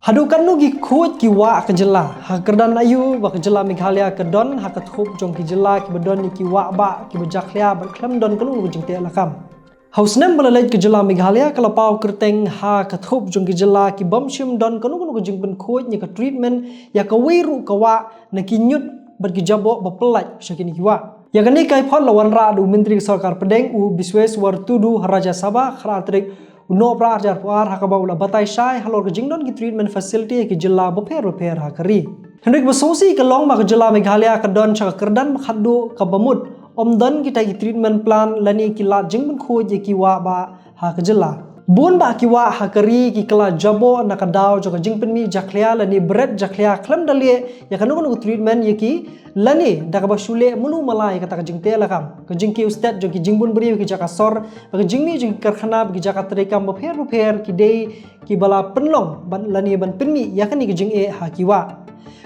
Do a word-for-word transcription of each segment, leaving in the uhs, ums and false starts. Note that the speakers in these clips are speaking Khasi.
Haduh katno ki khuid ki wah ka jylla? Ha ka kyrdan aïu ba ka jylla Meghalaya ka don ha ka thup jong ki jylla kiba don ïa ki wah bah kiba jakhlia bad khlem don kano kano ka jingteh lakam? Ha u snem ba la leit ka jylla Meghalaya ka la paw kyrteng ha ka thup jong ki jylla ki bym shym don kano kano ka jingpynkhuid ne ka treatment ïa kawei ruh ka wah na ki ñiut bad ki jaboh ba pyllait sha kine ki wah. Ïa kane ka jingpynkhuid la wanrah da u Myntri ka Sorkar Pdeng u Bisweswar Tudu ha Rajya Sabha ha ka arhajar tarik u Nohprah arhajar arphew ar ha kaba u la batai shai halor ka jingdon ki treatment facility ha ki jylla bapher bapher ha ka ri. Hynrei kaba sngewsih ka long ba ka jylla Meghalaya ka don sha ka kyrdan ba khatduh kaba mut ym don kita ki treatment plant lane ki lad jingpynkhuid ïa ki wah bah ha ka jylla. Bun bah ki wah ha ka ri ki kylla jaboh na ka daw jong ka jingpynmih jakhlia lane bret jakhlia khlem da leh ïa kano kano ka treatment ïa ki lane da kaba shu leh mano mala ïa kata ka jingteh lakam. Ka jingkiew stet jong ki jingbun briew ki jaka sor bad ka jingmih jong ki karkhana bad ki jaka treikam bapher bapher ki dei kiba la pynlong bad lane ban pynmih ïa kane ka jingeh ha ki wah.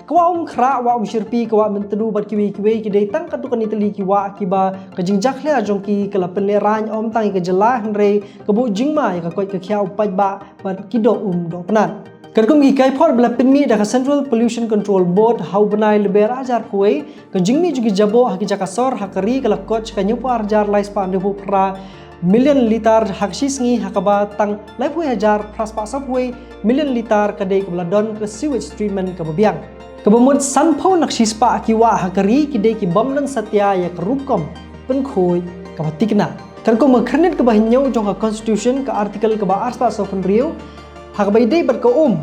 Ka wah Umkhrah, wah Umshyrpi, ka wah Myntdu bad kiwei kiwei ki dei tang katto katne tylli ki wah kiba ka jingjakhlia jong ki ka la pynlehraiñ ym tang ïa ka jylla hynrei ka buh jingma ïa ka koit ka khiah u paidbah bad ki doh um doh pnat. Katkum ki jingpynkhuid ba la pynmih da ka Central Pollution Control Board ha u bnai Lber arhajar arphew wei, ka jingmih jong ki jaboh ha ki jaka sor ha ka ri ka la kot sha ka hynñiewphew ar hajar lai spah hynriewphew phra million litar ha ka shi sngi ha kaba tang laiphew hajar phra spah sawphew wei million litar ka dei kaba la don ka sewage treatment kaba biang. Kaba mut sanphew na ka shi spah ki wah ha ka ri ki dei ki bym don satia ïa ka rukom pynkhuid kaba thikna. Katkum ka khyrnit kaba hynñiew jong ka Constitution ka article kaba ar spah sawphew hynriew ha kaba ïadei bad ka um,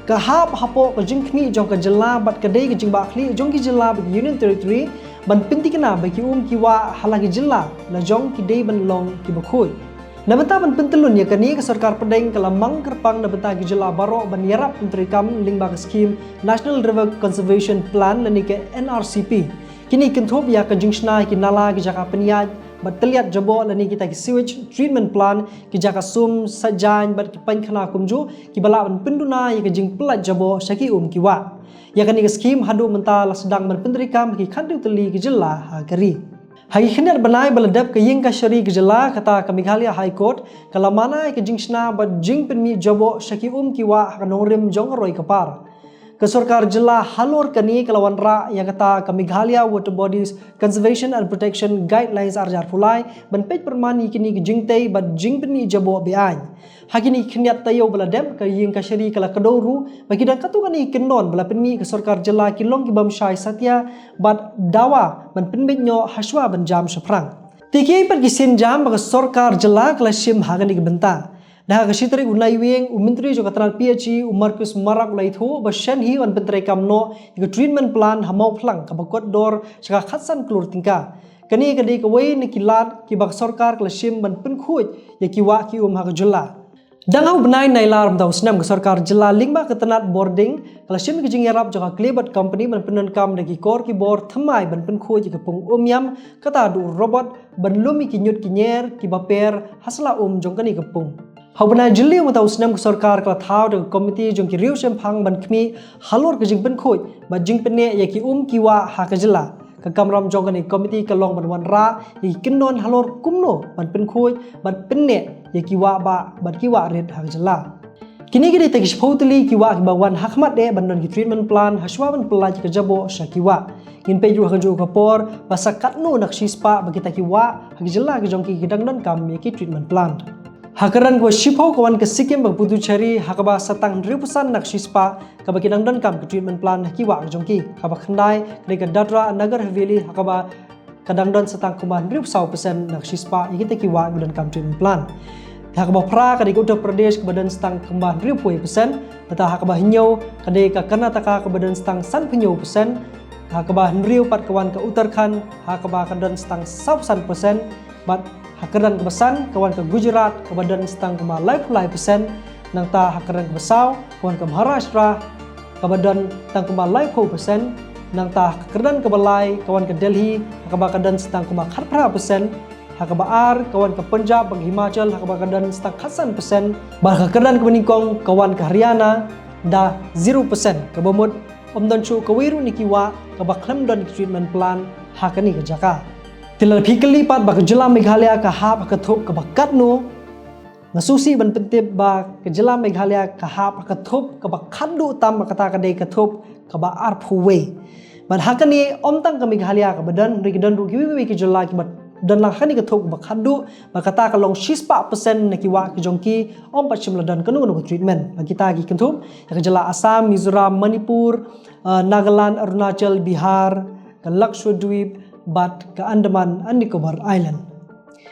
ka hap hapoh ka jingkhmih jong ka jylla bad ka dei ka jingbahkhlieh jong ki jylla bad ki Union Territory ban pynthikna ba ki um ki wah ha la ki jylla la jong ki dei ban long kiba khuid. Na bynta ban pyntyllun ïa kane ka Sorkar Pdeng ka la mang kyrpang na bynta ki jylla baroh ban ïarap pyntreikam lyngba ka skhim National River Conservation Plan lane ka N R C P. Kine ki kynthup ïa ka jingshna ïa ki nala, ki jaka pynïaid bad tylliat jaboh lane kita ki sewage treatment plant, ki jaka sum, sait jaiñ bad ki painkhana kumjuh kiba lah ban pynduna ïa ka jingpyllait jaboh sha ki um ki wah. Ïa kane ka skhim haduh mynta la sdang ban pyntreikam ha ki khathynriew tylli ki jylla ha ka ri. Ha ki khyndiat bnai ba la dep, ka Ïingkashari ka jylla, kata ka Meghalaya High Court, ka la mana ïa ka jingshna bad jingpynmih jaboh sha ki um ki wah ha ka nongrim jong ka roi ka par. Ka sorkar jylla halor kane ka la wanrah ïa kata ka Meghalaya Water Bodies Conservation and Protection Guidelines arhajar arphew lai ban peit pyrman ïa kine ki jingtei bad jingpynmih jaboh be-aiñ. Ha kine ki khyndiat taïew ba la dep, ka Ïingkashari ka la kdew ruh ba ki dang katto katne ki kyndon ba la pynmih ka sorkar jylla ki long ki bym shai satia bad dawa ban pynbeit noh hashwa ban jam shaphrang. Te kiei pat ki sienjam ba ka sorkar jylla ka la shim ha kane ka bynta? Naduh ka shi tarik u Naiwieng, u Myntri jong ka tnad P H E, u Marcuise Marak, u la ïathuh ba shen hi yn pyntreikam noh ïa ka treatment plant ha Mawphlang kaba kot dor sha ka khatsan klur tyngka. Kane ka dei kawei na ki lad kiba ka sorkar ka la shim ban pynkhuid ïa ki wah ki um ha ka jylla. Dang ha u bnai Nailar mynta u snem, ka sorkar jylla lyngba ka tnad bordiñ ka la shim ïa ka jingïarap jong ka Claybird Company ban pyndonkam da ki kor ki bor thymmai ban pynkhuid ïa ka pung Umiam, kata haduh robot ban lum ïa ki ñiut ki ñier kiba per ha sla um jong kane ka pung. Ha u bnai Jylliew mynta u snem, ka sorkar ka la thaw da ka komiti jong ki riewshemphang ban khmih halor ka jingpynkhuid bad jingpynneh ïa ki um ki wah ha ka jylla. Ka kamram jong kane ka komiti ka long ban wanrah ïa ki kyndon halor kumno ban pynkhuid bad pynneh ïa ki wah bah bad ki wah rit ha ka jylla. Kine ki dei tang ki shiphew tylli ki wah kiba wan ha khmat eh ban don ki treatment plant hashwa ban pyllait ïa ka jaboh sha ki wah. Ngin peit ruh ha kajuh ka por ba sa katno na ka shispah ba kita ki wah ha ka jylla ka jong ki ki dang donkam ïa ki treatment plant. Ha ka kyrdan kaba shiphew ka wan ka Sikkim bad ka Puducherry ha kaba sa tang hynriewphew san na ka shispah kaba ki dang donkam ka treatment plant ha ki wah ka jong ki. Kaba khyndai ka dei ka Dadra and Nagar Haveli ha kaba ka dang don sa tang kumba hynriewphew saw percent na ka shispah ïa kita ki wah kiba donkam treatment plant. Ha kaba phra ka dei ka Uttar Pradesh kaba don sa tang kumba hynriewphew percent, bad ha kaba hynñiew ka dei ka Karnataka kaba don sa tang sanphew hynñiew percent, ha kaba hynriew pat ka wan ka Uttarakhand ha kaba ka don sa tang sawphew san percent, bad ha ka kyrdan kaba san ka wan ka Gujarat kaba don sa tang kumba laiphew lai percent, nangta ha ka kyrdan kaba saw ka wan ka Maharashtra kaba don tang kumba laiphew percent, nangta ha ka kyrdan kaba lai ka wan ka Delhi ha kaba ka don sa tang kumba khatphra percent, ha kaba ar ka wan ka Punjab bad ka Himachal ha kaba ka don sa tang khatsan percent, bad ha ka kyrdan kaba nyngkong ka wan ka Haryana da zero percent, kaba mut ym don shuh kawei ruh na ki wah kaba khlem don ki treatment plant ha kane ka jaka. Te lada phi kylli pat ba ka jylla Meghalaya ka hap ha ka thup kaba katno, Nga sngewsih ban pyntip ba ka jylla Meghalaya ka hap ha ka thup kaba khatduh tam, kata ka dei ka thup kaba arphew wei. Bad ha kane ym tang ka Meghalaya kaba don, hynrei ki don ruh kiwei kiwei ki jylla kiba don lang ha kane ka thup kaba khatduh, bad kata ka long shispah percent na ki wah ki jong ki ym pat shym la don kano kano ka treatment. Bad kita ki kynthup ïa ka jylla Assam, Mizoram, Manipur, uh, Nagaland, Arunachal, Bihar, ka Lakshadweep bad ka Andaman and Nicobar Island.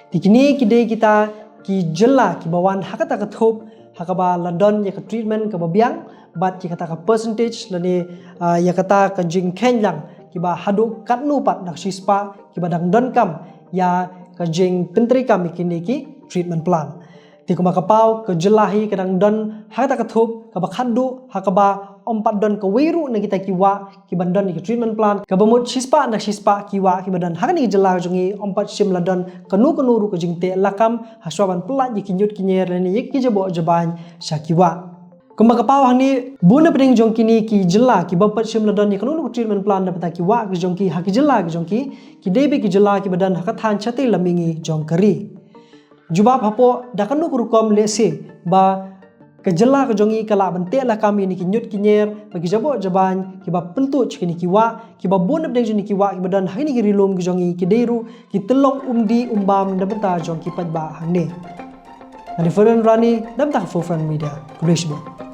Te kine ki dei kita ki jylla kiba wan ha kata ka thup ha kaba la don ïa ka treatment kaba biang, bad ïa kata ka percentage lane, ah, ïa kata ka jingkheiñ lang kiba haduh katno pat na ka shispah kiba dang donkam ïa ka jingpyntreikam ïa kine ki treatment plan. Te kumba ka paw, ka jylla hi ka dang don ha kata ka thup kaba khatduh ha kaba ym pat don kawei ruh na kita ki wah kiban don ïa ki treatment plan, kaba mut shispah na shispah ki wah kiba don ha kane ka jylla ka jong ngi ym pat shym la don kano kano ruh ka jingteh lakam hashwa ban pyllait ïa ki ñiut ki ñier lane ïa ki jaboh jabain sha ki wah. Kumba ka paw hangne, bun na pdeng jong kine ki jylla kiba ym pat shym la don ïa kano kano ka treatment plan na bynta ki wah ki jong ki ha ki jylla ki jong ki, ki dei beit ki jylla kiba don ha ka thaiñ shatei lam mihngi jong ka ri. Jubab hapoh, da kano ka rukom lehse ba ka jylla ka jong ngi ka lah ban teh lakam ïa kine ki ñiut ki ñier bad ki jaboh jabain kiba pyntuid sha kine ki wah, kiba bun na pdeng jong kine ki wah kiba don ha kine ki ri lum ki jong ngi ki dei ruh ki tyllong umdih umbam na bynta jong ki paidbah hangne. Nga dei Ferdinand Rani na bynta ka Forefront Media. Khublei shibun.